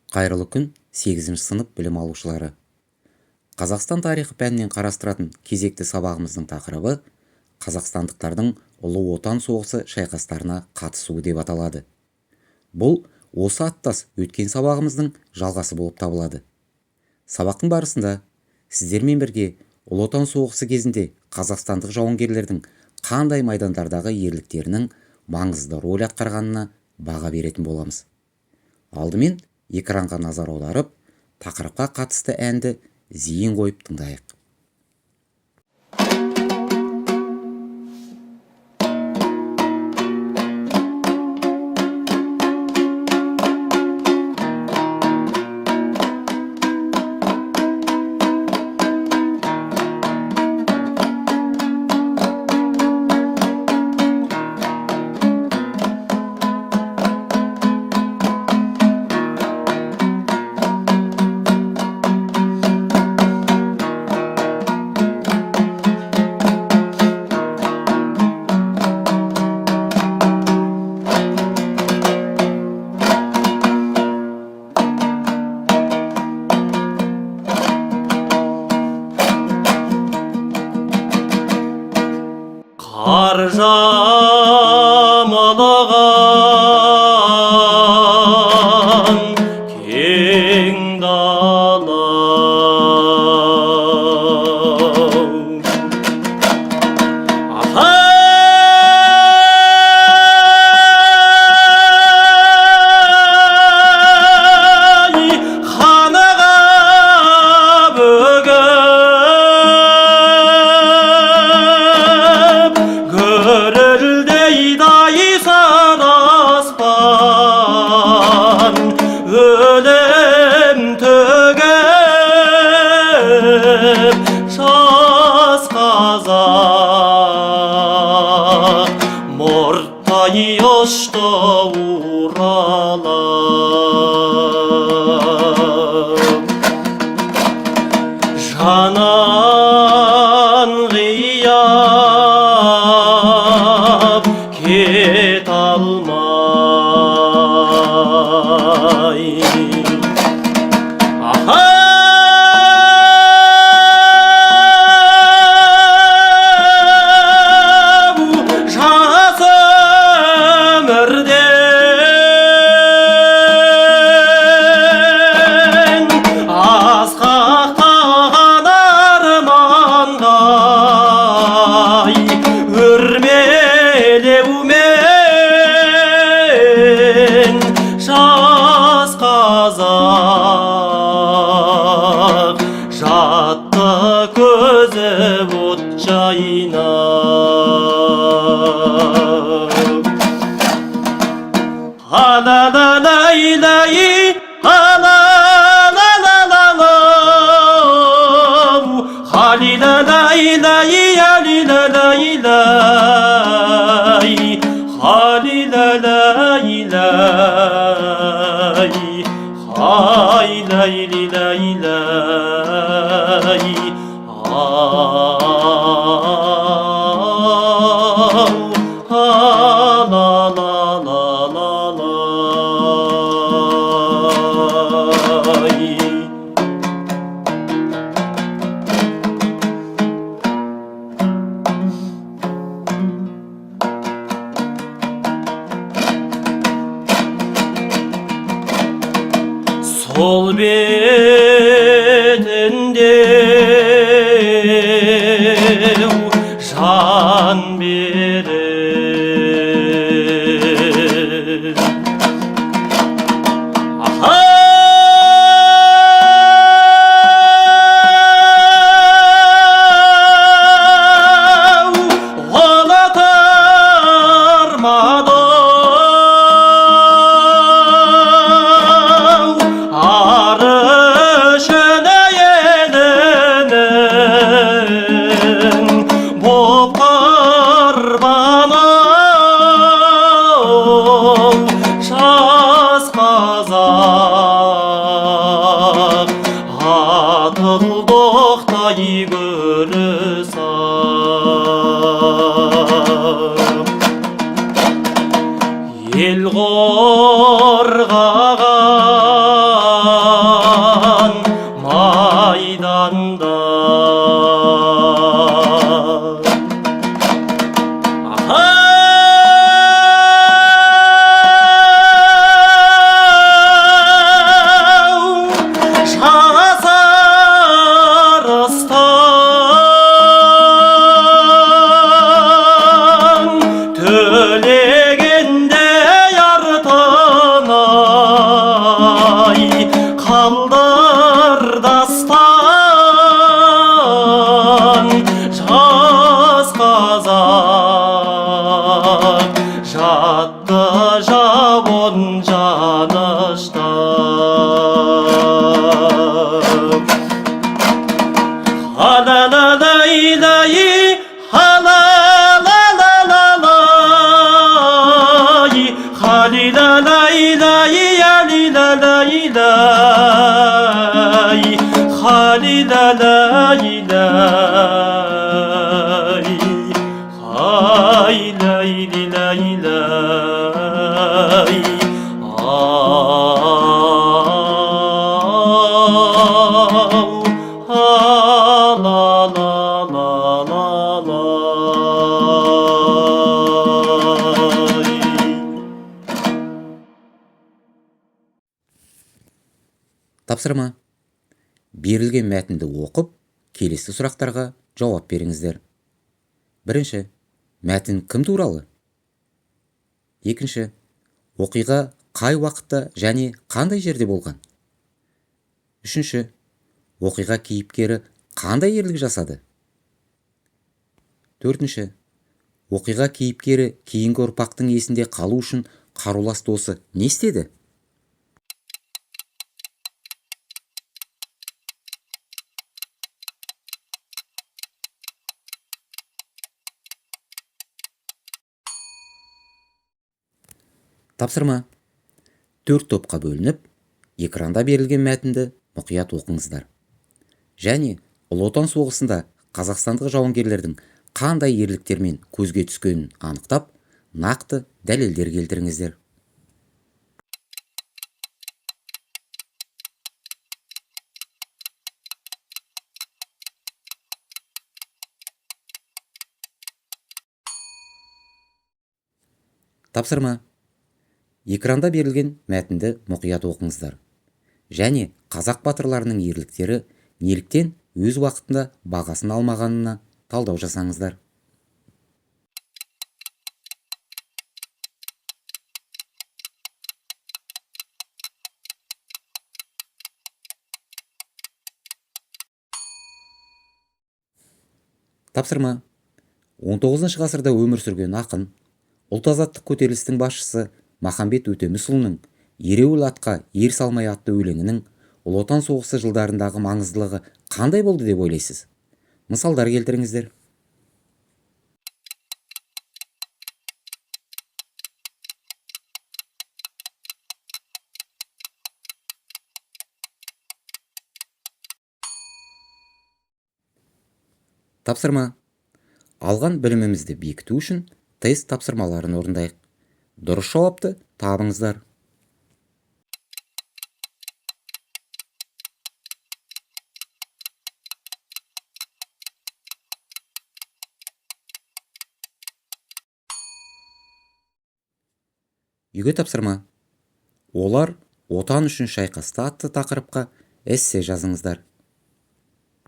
Қайырлы күн, 8 сынып білім алушылары! Қазақстан тарихы пәнінен қарастыратын кезекті сабағымыздың тақырыбы қазақстандықтардың Ұлы Отан соғысы шайқастарына қатысуы деп аталады. Бұл осы аттас өткен сабағымыздың жалғасы болып табылады. Сабақтың барысында сіздермен бірге Ұлы Отан соғысы кезінде қазақстандық жауынгерлердің қандай майдандардағы ерліктерінің маңызды роль атқарғанына баға беретін боламыз. Алдымен экранға назар аударып, тақырыпқа қатысты әнді зейін қойып тыңдайық. Қар жамылған кең дала, Ахай, ханаға бөгіп, гүрілдейді ай сары аспан, өлім төгіп жас қазақ мұрттай ұшты Уралып, жанын қиып кете алмай. Ахау, жас өмірден асқақтаған арманға өрмелеумен жас қазақ жатты көзі от жайнап. Ала-ла-лай-лай, ала-ла-ла-ла-ла, халила-лай-лай, алила-лай-лай, халила-лай-лай, хай-лай-ли-лай-лай, ау, ла-ла-ла-ла-лай. Сол бетінде жан беріп, Ахау, ұлытармады ар үшін елін, lay lay Halila lay lay Hay lay li lay lay Ah, ah, la la la la lay. Тапсырма. Берілген мәтінді оқып, келесі сұрақтарға жауап беріңіздер. Бірінші, мәтін кім туралы? Екінші, оқиға қай уақытта және қандай жерде болған? Үшінші, оқиға кейіпкері қандай ерлік жасады? Төртінші, оқиға кейіпкері кейінгі ұрпақтың есінде қалу үшін қарулас досы не істеді? Тапсырма. 4 топқа бөлініп, экранда берілген мәтінді мұқият оқыңыздар. Және Ұлы Отан соғысында қазақстандық жауынгерлердің қандай ерліктермен көзге түскенін анықтап, нақты дәлелдер келтіріңіздер. Тапсырма. Экранда берілген мәтінді мұқият оқыңыздар. Және қазақ батырларының ерліктері неліктен өз уақытында бағасын алмағанына талдау жасаңыздар. Тапсырма. 19 ғасырда өмір сүрген ақын, ұлт азаттық көтерілістің басшысы Махамбет Өтемісұлының «Ереуіл атқа ер салмай» атты өлеңінің Ұлы Отан соғысы жылдарындағы маңыздылығы қандай болды деп ойлайсыз? Мысалдар келтіріңіздер. Тапсырма. Алған білімімізді бекіту үшін тест тапсырмаларын орындайық. Дұрыс жауапты табыңыздар. Үйге тапсырма. Олар Отан үшін шайқасты атты тақырыпқа эссе жазыңыздар.